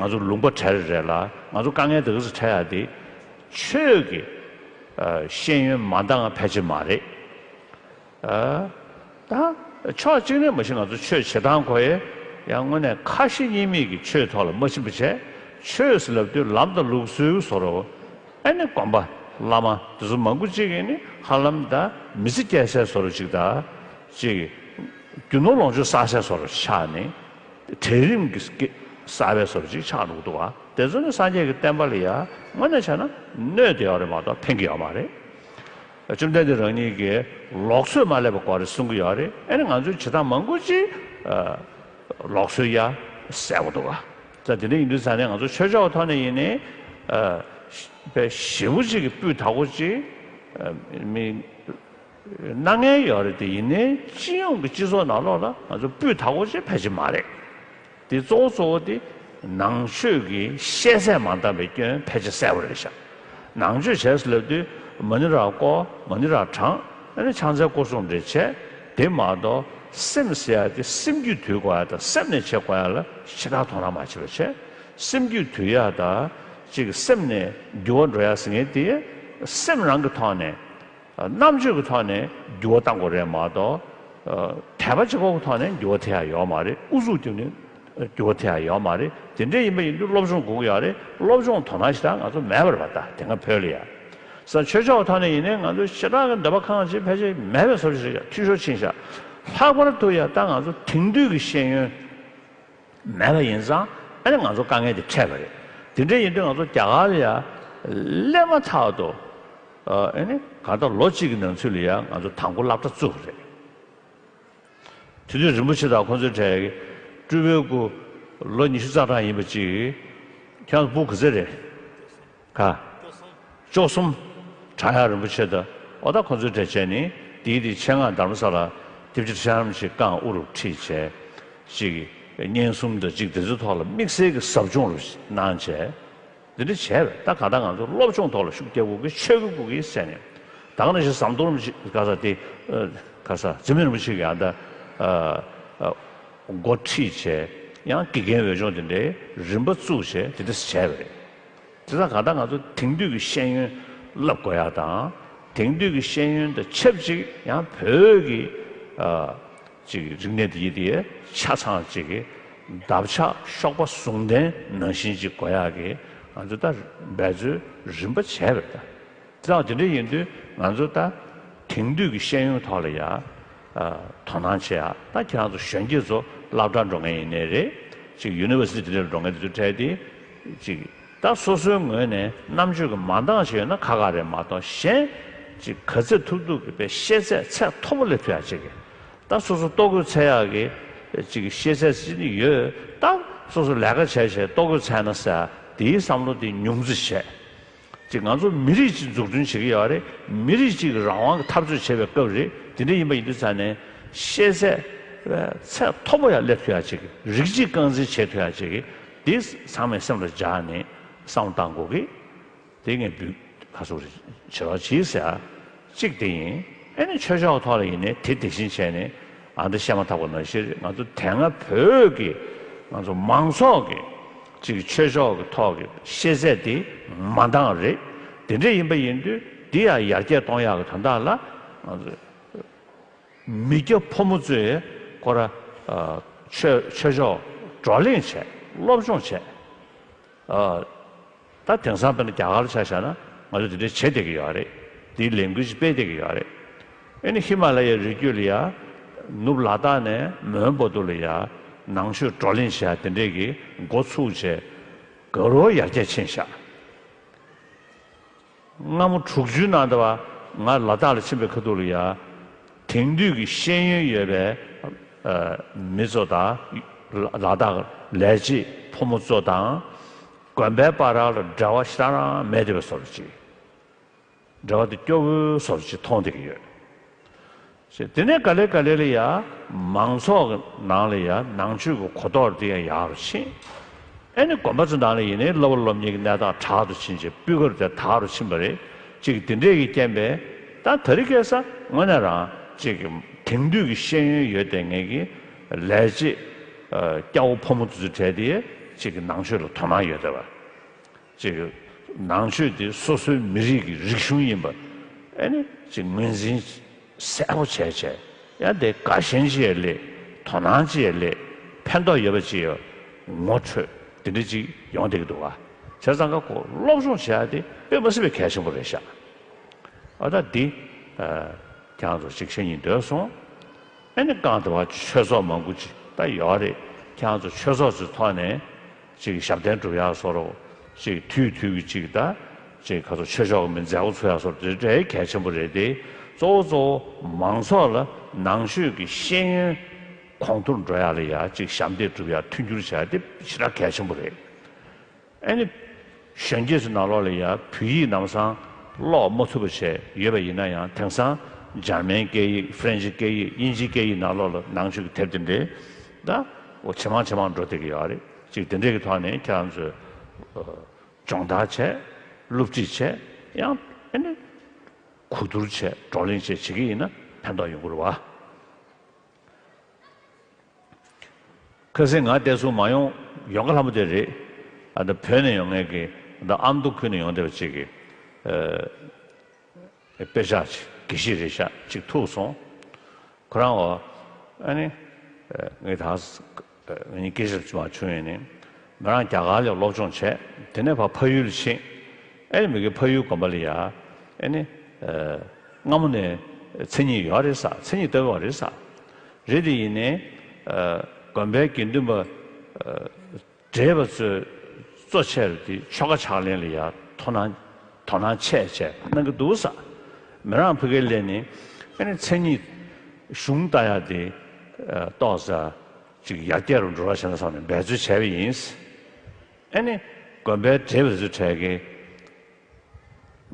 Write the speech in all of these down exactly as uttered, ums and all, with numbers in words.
ང་ཚོ་ལུང་པ་བྲལ་རེད་ལ། ང་ཚོ་དཀའ་ངལ་དེ་ག་ཚོད་འཕྲད་ཡ་དེ་ཆོས་ཀྱི་ཨ་ཤེས་ཡོན་མ་འདང་ཕལ་ཆེར་མ་རེད། ཨ། ད་ཕྱོགས་གཅིག་ནས་མ་གཞི་ང་ཚོ་ཆོས་བྱེད་སྟངས་ཁོ་ཡང་དངོས་གནས་ཁ་ཞེ་གཉིས་མེད་ཀྱི་ཆོས་ཐོག་ལ་མ་ཕྱིན་པ་བྱས། ཆོས་ཟེར་ལབ་དུས་ལམ་དང་ལུགས་སྲོལ་བཟོ་འདྲ། ཨ་ནི་དགོན་པ་བླ་མ་དེ་ཚོ་མང་པོ་ཅིག་གིས་ནི་ཧ་ལམ་ད་མི་ཚེ་སྐྱེལ་སའི་བཟོ་འདྲ་ཅིག་དང་། ཅིག་རྒྱུ་ནོར་ལོངས་སྤྱོད་བསགས་སའི་བཟོ་འདྲ་ཆགས་ནས། གྲལ་རིམ་གྱི་གསར་པའི་བཟོ་འདྲ་ཅིག་ཆགས་འགྲོ་གི་འདུག་བ། དེ་ཚོ་ནི་སངས་རྒྱས་ཀྱི་བསྟན་པ་ལ་ཡང་དངོས་གནས་བྱས་ན་གནོད་དེ་ཡོད་རེད་མ་གཏོགས་ཕན་གྱི་ཡོད་མ་རེད། བཅོམ་ལྡན་འདས་རང་ཉིད་ཀྱིས་ལོག་འཚོས་མ་སླེབས་པ་དགོས་རེད་གསུང་གི་ཡོད་རེད། ཨ་ནི་ང་ཚོའི་བྱེད་སྟངས་མང་པོ་ཅིག་ཨ་ལོག་འཚོས་ཡ་གསལ་པོ་འདུག་ག་ད་དེ་འདྲ་ཡིན་དུས་ཙང་ནས་ང་ཚོ་ཆོས་ཕྱོགས་ཐོག་ནས་ཡིན་ནའི་ཨ་དཔེ་ཞེ་པོ་ཅིག་གི་སྤུས་དག་པོ་ཅིག་ཨ་མི་གནང་མཁན་ཡོད་རེད་དེ། ཡིན་ནའི་སྤྱི་ཡོངས་ཀྱི་སྤྱི་ཚོགས་ནང་ལོགས་ལ་ང་ཚོ་སྤུས་དག་པོ་ཅིག་ཕལ་ཆེར་མ་རེད། དེ་གཙོ་བོ་གཙོ་བོ་དེ་ནང་ཆོས་ཀྱི་ཤེས་ཚད་མ་འདང་བའི་སྐྱོན་ཕལ་ཆེར་གསལ་པོ་རེད་ཤག་ནང་ཆོས་བྱས་ཟེར་ལབ་དུས་མ་ཎི་ར་བསྐོར། མ་ཎི་ར་བགྲངས། ཨ་ནི་ཕྱག་འཚལ་སྐོར་གསུམ་རེ་བྱས། དེ་མ་གཏོགས་སེམས་ཟེར་ཡ་དེ་སེམས་རྒྱུད་དུལ་དགོས་ཡ་དང་སེམས་ནས་བྱེད་དགོས་ཡ་ལ་ཞེ་དྲག་དོ་སྣང་མ་བྱེད་པ་བྱས། སེམས་རྒྱུད་དུལ་ཡ་དང་ཅིག་སེམས་ནས་འགྱུར་བ་འགྲོ་ཡ་ཟེར་མཁན་དེ་སེམས་རང་གི་ཐོག་ནས། རྣམ་དཔྱོད་ཀྱི་ཐོག་ནས་འགྱུར་བ་གཏང་དགོས་རེད་མ་གཏོགས། དད་པ་བྱེད་སྒོ་གི་ཐོག་ནས་འགྱུར་བ་ཐེབས་ཡ་ཡོད་མ་རེད། ཨུ་ཚུགས་བརྒྱབ་ནས་འགྱུར་བ་ཐེབས་ཡ་ཡོད་མ་རེད། དེ་འདྲ་ཡིན་པ་ཡིན་དུས་སློབ་སྦྱོང་དགོས་ཀྱི་ཡོད་རེད། སློབ་སྦྱོང་དོ་སྣང་ཞེ་དྲག་ང་ཚོ་མེད་པ་རེད་པ། ད་དེ་སྔ་བོད་ལ་ཡ། ས་ཆོས་ཕྱོགས་ཐོག་ནས་ཡིན་ནའི་ང་ཚོ་ཞེ་དྲག་གི་འདོད་པ་ཁེངས་ཅིག་ཕལ་ཆེར་མེད་པའི་བཟོ་ཞིག་རེད། འཐུས་ཤོར་ཕྱིན་ཤག་ལྷག་པར་དུ་ཡ་ད་ང་ཚོ་དེང་དུས་ཀྱི་ཤེས་ཡོན་མེད་པ་ཡིན་ཙང་ཨ་ནི་ང་ཚོ་དཀའ་ངལ་དེ་འཕྲད་པ་རེད། དེ་འདྲ་ཡིན་དུས་ང་ཚོ་རྒྱ་གར་ལ་ཡ་སླེབས་མ་ཐག་ཏུ་ཨ་ནི་ག་ད་ལོ་གཅིག་གི་ནང་ཚུད་ལ་ཡ་ང་ཚོ་དང་པོ་སློབ་གྲྭ་བཙུགས་པ་རེད། དེ་དུས་རིན་པོ་ཆེ་དང་ཁོང་ཚོའི་གྲས་ཀྱི་སྤྲུལ་པའི་སྐུ་ལོ་ཉི་ཤུ་རྩ་གྲངས་ཡིན་པ་ཅིག་ཁྱེད་རང་ཚོ་སྤུ་གུ་ག་ཚོད་རེད། ག་བཅུ་གསུམ། བྲག་གཡབ་རིན་པོ་ཆེ་དང་ཨོ་ད་ཁོང་ཚོའི་གྲས་བྱས་ནས་དེའི་དེའི་ཆེད་མངགས་རྡ་རམ་ས་ལ་དེབ་ཅིག་ཤ་རམ་ཞིག་བཀང་། དབུ་རུ་ཁྲིད་བྱས། ཅིག་བརྙན་གསུམ་དང་ཅིག་དེ་ཚོའི་ཐོག་ལ་དམིགས་བསལ་གྱི་ཟབ་སྦྱོང་རུ་གནང་བྱས། འདི་འདྲ་བྱས་པས། ད་ག་ད་ང་ཚོ་སློབ་སྦྱོང་ཐོག་ལ་ཤུགས་རྒྱག་དགོས་ཀྱི། ཆོས་ཀྱི་སྐུ་གི་ཟེར་ནས་ད་ག་ནང་བཞིན་ཟམ་གདོང་རིན་པོ་ཆེ་ག་ས་དེ་ག་ས་འཛིན་མེད་རིན་པོ་ཆེ་གི་ཡང་ད་འགོ་ཁྲིད་བྱས། ཡང་དགེ་རྒན་འོས་སྦྱོང་དེ་འདྲའི་རིམ་པ་བཙུགས་བྱས་དེ་འདྲ་བྱས་པ་རེད། དེ་དང་གང་ལྟར་ང་ཚོ་དེང་དུས་ཀྱི་ཤེས་ཡོན་བསླབ་དགོས་ཡག་དང་། དེང་དུས་ཀྱི་ཤེས་ཡོན་དང་ཆབས་ཅིག་ཡང་བོད་ཀྱི་ཨ་ཅིག་རིག་གནས་འདི་ཡི་དེ་ཆ་ཚང་ཅིག་གི་འདབ་ཆགས་གཤོག་པ་ཟུང་ལྡན་ནང་བཞིན་ཅིག་དགོས་ཡག་གི་ང་ཚོ་ད་འབད་རྩོལ་རིམ་པ་བྱས་པ་རེད་ད། དེ་དང་དེ་འདྲ་ཡིན་དུས་ང་ཚོ་ད་དེང་དུས་ཀྱི་ཤེས་ཡོན་ཐོག་ལ་ཡ། ཨ། དོ་སྣང་བྱེད་ཡ། ད་ཁྱེད་རང་ཚོ་གཞོན་སྐྱེས་ཚོ་སློབ་གྲྭ་འགྲོ་མཁན་ཡིན་ནའི་རེད། ཅིག་ཡུ་ནི་ཝར་སི་ཊི་དེ་འདྲར་འགྲོ་མཁན་དེ་ཚོ་གྲས་དེ། ཅིག་ད་སོ་སོའི་ངོས་ནས་རྣམ་དཔྱོད་ཀྱི་མ་འདང་ཞིག་ཡོད་ན་ཁག་ཁག་རེད་མ་གཏོགས། གཞན་ཅིག་ག་ཚོད་ཐུབ་ཐུབ་ཀྱི་དཔེ་ཤེས་ཚད་ཚད་མཐོ་པོ་སླེབས་ཐུབ་ཡ་ཅིག་གི། ད་སོ་སོ་ལྟོ་གོས་འཚོལ་ཡག་གི་ཅིག་ཤེས་ཚད་ཅིག་ནི་ཡོད། ད་སོ་སོ་ལས་ཀ་བྱས་བྱས་ལྟོ་གོས་འཚོལ་ན་ཟེར་ཡ་དེའི་བསམ་བློ་དེ་ཉུང་ཙམ་བྱས། ཅིག་ང་ཚོ་མི་རིགས་ཅིག་འཛུགས་སྐྲུན་བྱེད་ཀྱི་ཡོད་རེད། མི་རིགས་ཅིག་གི་རང་དབང་གི་འཐབ་རྩོད་བྱེད་པའི་སྐབས་རེད། དེ་འདྲ་ཡིན་པ་ཡིན་དུས་ཙང་ནས་ཤེས་ཚད་ཚད་མཐོ་པོ་ཡར་སླེབས་ཐུབ་ཡ་ཅིག་རིགས་གཅིག་རྐང་འཛིན་བྱེད་ཐུབ་ཡ་ཅིག་འདི་ཚང་མས་སེམས་ལ་འཇགས་ནས་བསམ་བློ་གཏང་དགོས་ཀྱི། དེ་ངས་འབུལ་ཁ་སོགས་རེ་བྱེད་རོགས་གྱིས་ཟེར་ཡ་གཅིག་དེ་ཡིན། ཨེ་ནི་ཆོས་ཕྱོགས་ཐོག་ལ་ཡིན་ནའི་དེ་དེ་བཞིན་བྱས་ནས་ཨ་འདི་བཤད་མ་ཐག་པ་ནང་བཞིན་རེད། ང་ཚོ་དེ་སྔ་བོད་ཀྱི་ང་ཚོ་མང་ཚོགས་ཀྱི་ཅིག་ཆོས་ཕྱོགས་ཀྱི་ཐོག་གི་ཤེས་ཚད་དེ་མ་འདང་རེད། དེ་འདྲ་ཡིན་པ་ཡིན་དུས་འདི་ཡང་ཡར་རྒྱས་གཏོང་ཡག་གི་དོན་དག་ལ་ང་ཚོ་མི་སྐྱ་ཕོ་མོ་ཚོས་ཁོ་ར་ཨ་ཆོས་ཆོས་ཕྱོགས་བགྲོ་གླེང་བྱས། སློབ་སྦྱོང་བྱས། ཨ་ད་དེང་སང་དཔེར་ན་རྒྱ་གར་ཆ་བཞག་ན་ང་ཚོ་དེ་འདྲ་བྱེད་བསྡད་ཀྱི་ཡོད་རེད། དེའི་ལས་འགུལ་ཞིག་སྤེལ་བསྡད་ཀྱི་ཡོད་རེད། ཨེ་ནི་ཧི་མ་ལ་ཡའི་རི་རྒྱུད་ལ་ཡ་ནུབ་ལ་དྭགས་ནས་མོན་བར་དུ་ལ་ཡ་ནང་ཆོས་བགྲོ་གླེང་བྱེད་ཡ་དེ་འདྲས་ཀྱི་འགོ་ཚུགས་བྱས་དགའ་རབ་ཡར་རྒྱས་ཕྱིན་ཤག་སྔ་མོ་དྲུག་ཅུའི་ནང་དུ་བ་ང་ལ་དྭགས་ལ་ཕྱིན་པའི་ཁ་ཐུག་ལ་ཡ། དེང་དུས་ཀྱི་ཤེས་ཡོན་ཡོད་པའི་ཨ་མི་ཚོ་དང་། ལ་དྭགས་ལས་བྱེད་ཕོ་མོ་ཚོ་དང་། དགོན་པའི་བར་ལ་འབྲེལ་བ་ཞེ་དྲག་རང་མེད་བསྡད་པའི་བཟོ་འདྲ་ཅིག་འབྲེལ་བ་དེ་སྐྱོ་བོའི་བཟོ་འདྲ་ཅིག་མཐོང་བསྡད་ཀྱི་ཡོད། ཞེས་དེ་ནས་ག་ལེ་ག་ལེ་ལ་ཡ་མང་ཚོགས་ཀྱི་ནང་ལ་ཡ་ནང་ཆོས་ཀྱི་གོ་རྟོགས་དེ་ཡང་ཡག་རུ་ཕྱིན། ཨེ་ནི་དགོན་པ་ཚོ་ནང་ལ་ཡིན་ནའི་སློབ་པ་སློབ་གཉེར་གྱི་གནས་སྟངས་དྲག་ཏུ་ཕྱིན་བྱས་སྤུས་ཀ་རུ་དེ་དག་རུ་ཕྱིན་པ་རེད། ཅིག་དེ་འདྲས་ཀྱི་རྐྱེན་པས་ད་དེ་རིང་ཁ་སང་དངོས་གནས་རང་ཅིག་གི་དེང་དུས་ཀྱི་ཤེས་ཡོན་ཡོད་བསྡད་མཁན་གྱི་ལས་བྱེད་ཨ་སྐྱ་བོ་ཕོ་མོ་དེ་ཚོའི་གྲས་དེ་ ཅིག་གི་ནང་ཆོས་ལ་དོ་སྣང་ཡོད་བསྡད་པ། ཅིག་ནང་ཆོས་དེ་སོ་སོའི་མི་རིགས་ཀྱི་རིག་གཞུང་ཡིན་པ་ཨེ་ནི་ཅིག་ངོས་འཛིན་གསལ་པོ་བྱས་བྱས། ཡང་དེ་དགའ་ཞེན་ཅིག་ཡང་སླེབས། དོ་སྣང་ཅིག་ཡང་སླེབས། ཕན་ཐོགས་ཡོད་པ་ཅིག་ཡང་ངོ་འཕྲོད། དེ་འདྲ་ཅིག་ཡོང་བསྡད་ཀྱི་འདུག་ག་བྱས་ཙང་ཀ་ཁོ་སློབ་སྦྱོང་བྱེད་ཡ་དེ་དཔེ་མ་སྲིད་པའི་གལ་ཆེན་པོ་རེད་ཤག་ཨ་ད་འདི་ཨ་ཁྱེད་རང་ཚོ་ཅིག་བཤད་སྙིང་འདོད་སོང་། ཨེ་ནི་གང་ལྟར་བ་ཆོས་ཚོགས་མང་པོ་ཅིག་ད་ཡོད་རེད། ཁྱེད་རང་ཚོ་ཆོས་ཚོགས་ཚོའི་ཐོག་ནས་ཅིག་ཞབས་བརྟན་སྒྲུབ་ཡག་བཟོ་འདྲ། ཅིག་དུས་དུས་ཀྱི་ཅིག་ད་ཅིག་ག་ཚོད་ཆོས་ཕྱོགས་ཀྱི་མི་མཛད་སྒོ་ཚུགས་ཡག་བཟོ་འདྲ་དེ་འདྲའི་གལ་ཆེན་པོ་རེད་དེ། གཙོ་བོ་གཙོ་བོ་མང་ཚོགས་ལ་ནང་ཆོས་ཀྱི་ཤེས་ཡོན་གོང་མཐོར་འགྲོ་ཡག་ལ་ཡ་ཅིག་ཞབས་འདེགས་སྒྲུབ་ཡག་མཐུན་འགྱུར་བྱ་ཡག་དེ་ཞེ་དྲག་གལ་ཆེན་པོ་རེད། ཨ་ནི་གཞོན་སྐྱེས་ཚོའི་ནང་ལོགས་ལ་ཡ་བོད་ཡིག་ལམ་སང་ཀློག་མ་ཐུབ་པ་བྱས་ཡོད་པ་ཡིན་ན་ཡང་། དེང་སང་འཇར་མན་སྐད་ཡིག་ཧྥ་རན་སི་སྐད་ཡིག་དབྱིན་ཇིའི་སྐད་ཡིག་ནང་ལོགས་ལ་ནང་ཆོས་ཀྱི་དེབ་དེ་འདྲའི་ད་འོ་ཇེ་མང་ཇེ་མང་འགྲོ་བསྡད་ཀྱི་ཡོད་རེད། ཅིག་དེ་འདྲའི་གི་ཐོག་ནས་ཁྱེད་རང་ཚོས་ཨ་སྦྱོང་བརྡར་བྱས། སློབ་ཁྲིད་བྱས། ཡང་ཨ་ནི་གོ་བསྡུར་བྱས། བགྲོ་གླེང་བྱས་བྱེད་ཀྱི་ཡིན་ན་ཕན་ཐོགས་ཡོང་གི་རེད་བ། ཁ་སང་ང་བསྡད་སོང་མ་ཡོང་། ཡོང་ག་ལྷ་མོ་དེ་རེད། ཨ་ད་བོད་ནས་ཡོང་མཁན་གྱི་ད་ཨ་མདོ་ཁུལ་ནས་ཡོང་བསྡད་པ་ཅིག་གི་ཨ་དཔེ་ཆ་ཅིག་དགེ་བཤེས་རེད་ཤག་ཅིག་ཐུག་སོང་། ཁོ་རང་འོ་ཨ་ནི་ཨ་ངས་ད་ཨ་ངས་སྐད་ཆ་ཅིག་མ་བྱུང་ཡིན་ནི། མོ་རང་རྒྱ་གར་ལ་སློབ་སྦྱོང་བྱས། དེ་ནས་ཕར་ཕ་ཡུལ་ལ་ཕྱིན། ཨེ་ནི་མི་གི་ཕ་ཡུལ་དགོན་པ་ལ་ཡ་ཨེ་ནི་ཨ་སྔ་མོ་ནས་མཚན་ཉིད་ཡོད་རེད་ཟེར། མཚན་ཉིད་བསྟོད་པ་རེད་ཟེར། རེད་དེ་ཡིན་ནའི་ཨ་དགོན་པའི་དགེ་འདུན་པ་ཨ་བགྲེས་པ་ཚོས་གཙོ་ཆེར་དེ་ཆོ་ག་ཕྱག་ལེན་ལ་ཡ་དོ་སྣང་དོ་སྣང་ཆེ་ཆེ་གནང་གི་འདུག་ཟེར། མོ་རང་ཕ་གིར་སླེབས་ནས་ཨེ་ནི་མཚན་ཉིད་གཞུང་ལྟ་ཡ་དེ་ཨ་ཏོག་ཙམ་ཅིག་ཡར་རྒྱས་རུ་འགྲོ་བ་བྱས་ན་བསམ་ནས་འབད་རྩོལ་བྱས་པ་ཡིན། ཨེ་ནི་དགོན་པའི་བགྲེས་པ་ཚོའི་གྲས་ཀྱིས་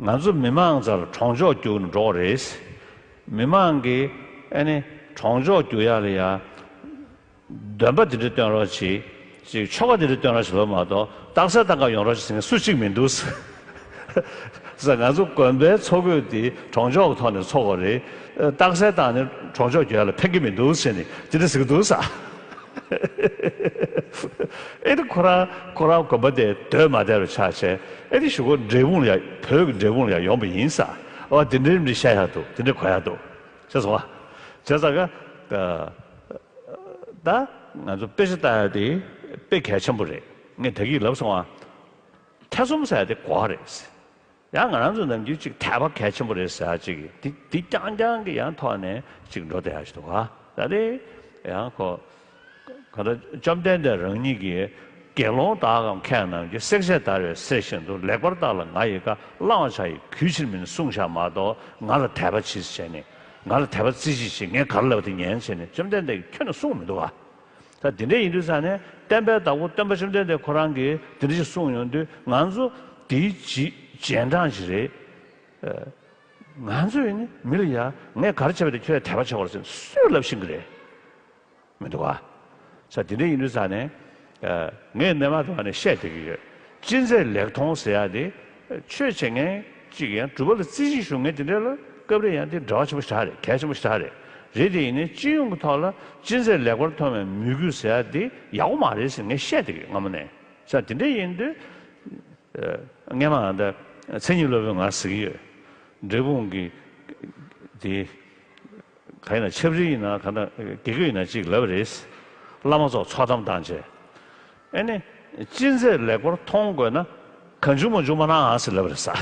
ང་ཚོ་མི་མང་ཚོ་ལ་གྲོང་ཆོག་རྒྱུགས་ནས་འགྲོ་བ་རེད། མི་མང་གིས་ཨེ་ནི་གྲོང་ཆོག་རྒྱུགས་ཡག་ལ་ཡ་འདོན་པ་དེ་འདྲ་སྟོན་རོགས་བྱེད། ཅིག་ཆོ་ག་དེ་འདྲ་སྟོན་རོགས་བྱེད་ལབ་མ་གཏོགས། རྟགས་གསལ་བཏང་ག་ཡོང་རོགས་བྱེད་ཟེར་མཁན་སུ་གཅིག་མི་འདུག་ཟེར། ང་ཚོ་དགོན་པའི་ཚོགས་དགོས་དེ་གྲོང་ཆོག་གི་ཐོག་ནས་ཚོགས་དགོས་རེད། རྟགས་གསལ་བཏང་ནས་གྲོང་ཆོག་རྒྱུགས་ཡག་ལ་ཕན་གྱི་མི་འདུག་ཟེར་ནས་དེ་འདྲ་ཟེར་གྱི་འདུག་ཟེར། ཨེ་ནི་ཁོ་རང་ཁོ་རང་དགོན་པ་དེ་སྡོད་མ་བསྡད་པ་ཆགས་བྱས། ཨེ་ནི་གཞུག་གུ་འབྲས་སྤུངས་ལ་ཡ་བོད་ཀྱི་འབྲས་སྤུངས་ལ་ཡ་ཡོང་པ་ཡིན་ཟེར། ཨོ་དེ་འདྲའི་མི་བཤད་ཡག་འདུག་དེ་འདྲ་གོ་ཡག་འདུག་ཤེས་སོང་ང་། བྱས་ཙང་ཀ་ད་ང་ཚོ་དཔེ་ཆ་ལྟ་ཡག་དེ་དཔེ་གལ་ཆེན་པོ་རེད། ངས་ད་གིན་ལབ་སོང་ང་། ཐེ་ཚོམ་ཟེར་ཡག་དེ་དགོས་རེད། ཡང་ང་རང་ཚོ་ནམ་རྒྱུན་ཅིག་དད་པ་གལ་ཆེན་པོ་རེད་ཟེར་ཡག་ཅིག་འདི་འདི་རྐྱང་རྐྱང་གི་ཡང་ཐོག་ནས་ཅིག་འགྲོ་བསྡད་ཡག་ཅིག་འདུག་ག་ད་དེ་ཡང་ཁོ་གང་ལྟར་བཅོམ་ལྡན་འདས་རང་ཉིད་ཀྱིས་དགེ་སློང་དག་གམ་མཁས་རྣམས་ཀྱིས། བསྲེག་བཅད་བརྡར་བའི་གསེར་བཞིན་དུ། ལེགས་པར་བརྟགས་ལ་ང་ཡི་བཀའ། བླང་བར་བྱ་ཡི་གུས་ཕྱིར་མིན། གསུངས་བཞག་མ་གཏོགས་ང་ལ་དད་པ་གྱིས་བྱས་ནས། ང་ལ་དད་པ་རྩེ་གཅིག་བྱེད། ངས་ག་རེ་ལབ་པ་དེ་ཉན་བྱས་ནས་བཅོམ་ལྡན་འདས་ཀྱིས་ཁྱོན་ནས་གསུངས་མི་འདུག་ག་ད་དེ་འདྲ་ཡིན་དུས་ཙང་ནས་བསྟན་པའི་བདག་པོ་སྟོན་པ་བཅོམ་ལྡན་འདས་ཁོ་རང་གིས་དེ་འདྲ་ཞིག་གསུངས་ཡོང་དུས། ང་ཚོ་དེའི་རྗེས་རྗེས་འབྲང་ཞིག་རེད། ཨ་ང་ཚོ་ཡིན་ནི་མི་ལ་ཡ་ངས་ག་རེ་བྱས་པ་དེ་ཁྱོད་ཡ་དད་པ་བྱེད་དགོས་རེད་ཟེར་ནས་སུས་ལབ་ཤེས་ཀྱི་རེད། མི་འདུག་ག་ས་དེ་འདྲ་ཡིན་དུས་ཙང་ནས་ཨ་ངས་སྔོན་མ་དེ་བ་ནས་བཤད་བསྡད་ཀྱི་ཡོད། ཅི་མཛད་ལེགས་མཐོང་ཟེར་ཡ་དེ་ཆོས་བྱེད་མཁན་གཅིག་ཡང་སྒྲུབ་པ་ལ་རྩེ་གཅིག་ཞུགས་མཁན་དེ་འདྲ་ལ་སྐབས་རེ་ཡང་དེ་འབྲེལ་བ་ཆེན་པོ་ཞེ་དྲག་རེད། གལ་ཆེན་པོ་ཞེ་དྲག་རེད། རེད་དེ་ཡིན་ནའི་སྤྱི་ཡོངས་ཀྱི་ཐོག་ལ་ཅི་མཛད་ལེགས་པར་མཐོང་བའི་མོས་གུས་ཟེར་ཡ་དེ་ཡག་པོ་མ་རེད་ཟེར་ངས་བཤད་བསྡད་ཀྱི་ཡོད་སྔ་མོ་ནས། ས་དེ་འདྲ་ཡིན་དུས་ཨ་སྔོན་མ་ང་ད་མཚན་ཉིད་སློབ་དཔོན་ང་ཟེར་གྱི་ཡོད། འབྲས་སྤུངས་ཀྱི་དེ་ག་ཡིན་ན་ཆབ་རིལ་ཡིན་ན་ག་ན་དགེ་བསྐོས་ཡིན་ན་ཅིག་ལབ་རེད། བླ་མ་ཚོ་ཚོགས་གཏམ་བཏང་བྱས། ཨེ་ནི་ཅི་མཛད་ལེགས་པར་མཐོང་དགོས་ན་གང་བྱུང་མང་བྱུང་མ་གནང་ཨ་ཟེར་ལབ་རེད་ས།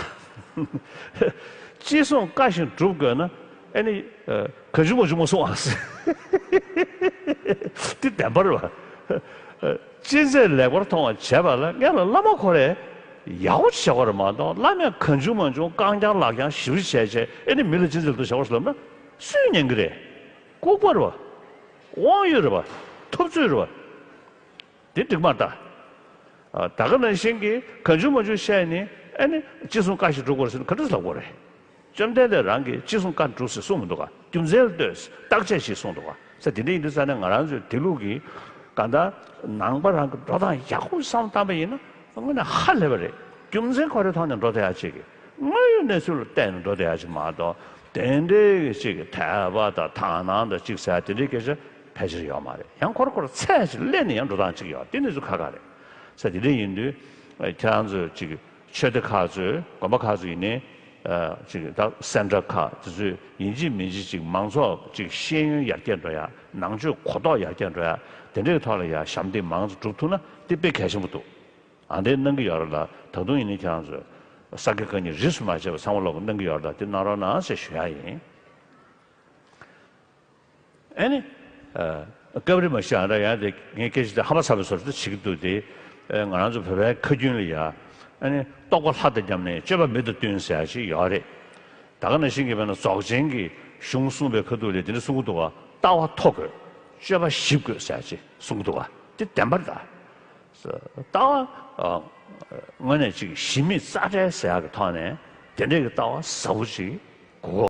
ཅི་གསུང་བཀའ་བཞིན་སྒྲུབ་དགོས་ན་ཨེ་ནི་གང་བྱུང་མང་བྱུང་མ་གསུང་ཨ་ཟེར། འདི་བདེན་པ་རེད་བ། ཅི་མཛད་ལེགས་པར་མཐོང་བ་བྱས་པ་ལ་སྔོན་ལ་བླ་མ་ཁོ་རས་ཡག་པོ་ཅིག་བྱ་དགོས་རེད་མ་གཏོགས། བླ་མས་གང་བྱུང་མང་བྱུང་རྐང་རྐྱང་ལག་རྐྱང་ཞེ་པོ་ཅིག་བྱས་བྱས་ཨེ་ནི་མི་ལ་ཅི་མཛད་ལེགས་མཐོང་བྱ་དགོས་ཟེར་ལབ་ན་སུས་ཉན་གི་རེད། ལྐུགས་པ་རེད་བ། དབང་ཡོད་རེད་བ། ཐུབ་ཚོད་རེད་བ། དེ་འགྲིག་མ་རེད་ད། ཨ་ད་ག་ནང་བཞིན་གྱི་གང་བྱུང་མང་བྱུང་བཤད་ནས་ཨ་ནི་ཅི་གསུང་བཀའ་བཞིན་སྒྲུབ་དགོས་རེད་ཟེར་ན་ག་འདྲ་ལབ་དགོས་རེད། བཅོམ་ལྡན་འདས་རང་གིས་ཅི་གསུང་བཀའ་སྒྲུབ་ཟེར་གསུངས་མི་འདུག་ག་རྒྱུ་མཚན་ལ་ལྟོས། བརྟག་དཔྱད་ཞིག་གསུངས་འདུག་ག་ས་དེ་འདྲ་ཡིན་དུས་ཙང་ནས་ང་རང་ཚོས་དེ་ལུགས་ཀྱི་གང་ལྟར་ནང་པ་རང་གི་འགྲོ་སྟངས་ཡག་པོ་བསམ་བཏང་པ་ཡིན་ན་དངོས་གནས་ཧ་ལས་པ་རེད། རྒྱུ་མཚན་ཁོ་རའི་ཐོག་ནས་འགྲོ་བསྡད་ཡག་ཅིག་གི་དངོས་ཡོད་གནས་ཚུལ་ལ་བལྟས་ནས་འགྲོ་བསྡད་ཡག་ཅིག་མ་གཏོགས། དེ་འདྲའི་ཅིག་གི་དད་པ་དང་དག་སྣང་དང་ཅིག་ཟེར་ཡ་དེ་འདྲའི་སྐད་ཆ་ཕལ་ཆེར་ཡོད་མ་རེད། ཡང་ཁོ་ར་ཁོ་ར་ཚད་ཅིག་སླེབས་ནས་ཡང་འགྲོ་སྟངས་ཅིག་ཡོད། དེ་ནི་ཚོ་ཁག་ཁག་རེད། ས་དེ་འདྲ་ཡིན་དུས་ཁྱེད་རང་ཚོས་ཅིག་ཆོས་སྡེ་ཁག་ཚོས་དགོན་པ་ཁག་ཚོ་ཡིན་ནའི་ཅིག་ད་སེན་ཊར་ཁག་དེ་ཚོས་ཡིན་གཅིག་མིན་གཅིག་ཅིག་མང་ཚོགས་ཅིག་ཤེས་ཡོན་ཡར་རྒྱས་འགྲོ་ཡ། ནང་ཆོས་གོ་རྟོགས་ཡར་རྒྱས་འགྲོ་ཡ། དེ་འདྲའི་ཐོག་ལ་ཡ་ཞབས་འདེགས་མང་ཙམ་སྒྲུབ་ཐུབ་ན་དེ་དཔེ་གལ་ཆེན་པོ་འདུག་ཨ་འདྲའི་གནང་གི་ཡོད་རེད་ལ། ད་དུང་ཡིན་ནའི་ཁྱེད་རང་ཚོས་ས་དགེ་བཀའ་རྙིང་རིས་སུ་མ་ཆད་པ་ཚང་མ་ལོག་གནང་གི་ཡོད་རེད་ལ། དེ་གནང་རོགས་གནང་ཞེས་ཞུ་ཡ་ཡིན། ཨ་ནི། ཨ། སྐབས་རེ་མ་གཞི་ཨ་འདྲ་ཡང་དེ་ངས་སྐད་ཆ་དེ་ཧ་མ་ཚ་བའི་བཟོ་འདྲ་བྱེད་ཀྱི་འདུག་དེ། ཨ། ང་རང་ཚོ་བོད་པའི་ཁ་རྒྱུན་ལ་ཡ། ཨ་ནི་རྟོགས་པ་ལྷ་དང་མཉམ་ནས་སྤྱོད་པ་མི་དང་བསྟུན་ཟེར་ཡ་ཞིག་ཡོད་རེད། ད་ག་ནང་བཞིན་གྱི་དཔེར་ན་རྫོགས་ཆེན་གྱི་གཞུང་གསུངས་པའི་ཁ་ཐུག་ལ་དེ་འདྲ་གསུང་གི་འདུག་བ། ལྟ་བ་མཐོ་དགོས། སྤྱོད་པ་ཞིབ་དགོས་ཟེར་ཡ་ཅིག་གསུང་གི་འདུག་བ། དེ་བདེན་པ་རེད་ད། ལྟ་བ། ཨ། དངོས་གནས་ཅིག་གཞི་མེད་རྩ་བྲལ་ཟེར་ཡ་གི་ཐོག་ནས་དེ་འདྲའི་གི་ལྟ་བ་ཟབ་པོ་ཅིག་